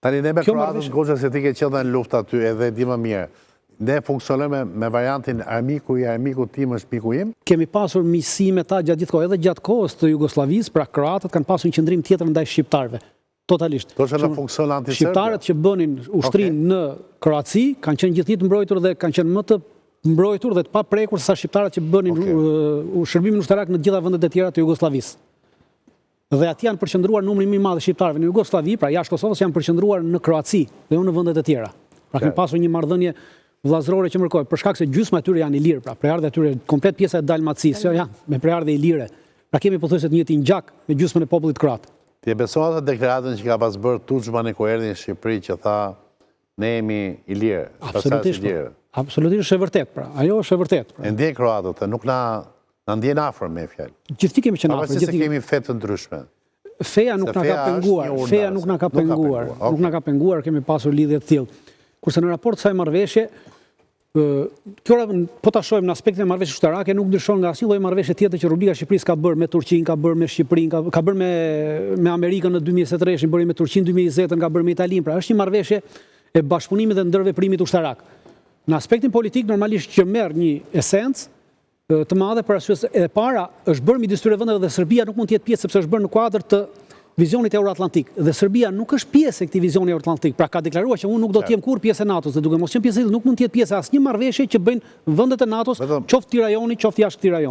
Tani ne me kroatët, goxha se ti ke qenë në luftë aty edhe di më mirë. Ne funksionojmë me variantin armiku i armikut tim është miku im? Kemi pasur miqësi me ta gjatë gjithë kohës, edhe gjatë kohës të Jugosllavisë, pra kroatët kanë pasur një qëndrim tjetër ndaj shqiptarëve. Totalisht. Do që në funksion antiserbia? Shqiptarët që bënin ushtrinë në Kroaci kanë qenë gjithnjë të mbrojtur dhe kanë qenë më të mbrojtur dhe të paprekur sesa shqiptarët që bënin shërbimin ushtarak në të gjitha vendet e tjera të Jugosllavisë. Dhe atje janë përqendruar numri më i madh i shqiptarëve në Jugosllavi, pra jashtë Kosovës janë përqendruar në Kroaci dhe jo në vendet e tjera. Pra kemi pasur një marrëdhënie vëllazërore që mërkoj, për shkak se gjysma e tyre janë ilirë, pra prejardhja e tyre komplet pjesa e Dalmacisë, jo janë me prejardhje ilire. Pra kemi pothuajse të njëjtin gjak me gjysmën e popullit kroat. Ti e beson atë deklaratën që ka pas bërë Tuxhmani kur erdhi në Shqipëri që tha ne jemi ilirë, Absolutisht. Po. Absolutisht është e vërtetë, pra. Ajo është e vërtetë. Pra. E ndjejnë kroatët, nuk na na ndjejnë afër me fjalë. Gjithnjë kemi qenë afër, gjithnjë. kemi fe të ndryshme. Feja nuk na ka penguar, feja nuk na ka penguar, nuk na ka penguar, kemi pasur lidhje të tillë. Kurse në raport kësaj marrëveshje, Kjo po ta shohim në aspektin e marrëveshjes ushtarake nuk ndryshon nga asnjë lloj marrëveshje tjetër që Republika e Shqipërisë ka bërë me Turqinë, ka bërë me Shqipërinë, ka, ka bërë me me Amerikën në 2023-shin, bëri me Turqinë 2020-ën, ka bërë me Italinë. Pra është një marrëveshje e bashkëpunimit dhe ndërveprimit ushtarak. Në aspektin politik normalisht që merr një esencë, të madhe për arsye se e para është bërë midis këtyre vendeve dhe Serbia nuk mund të jetë pjesë sepse është bërë në kuadër të vizionit euroatlantik dhe Serbia nuk është pjesë e këtij vizioni euroatlantik. Pra ka deklaruar që unë nuk do të jem kurrë pjesë e NATO-s dhe duke mos qenë pjesë e tillë nuk mund të jetë pjesë e asnjë marrëveshje që bëjnë vendet e NATO-s, qoftë këtij rajoni, qoftë jashtë këtij rajoni.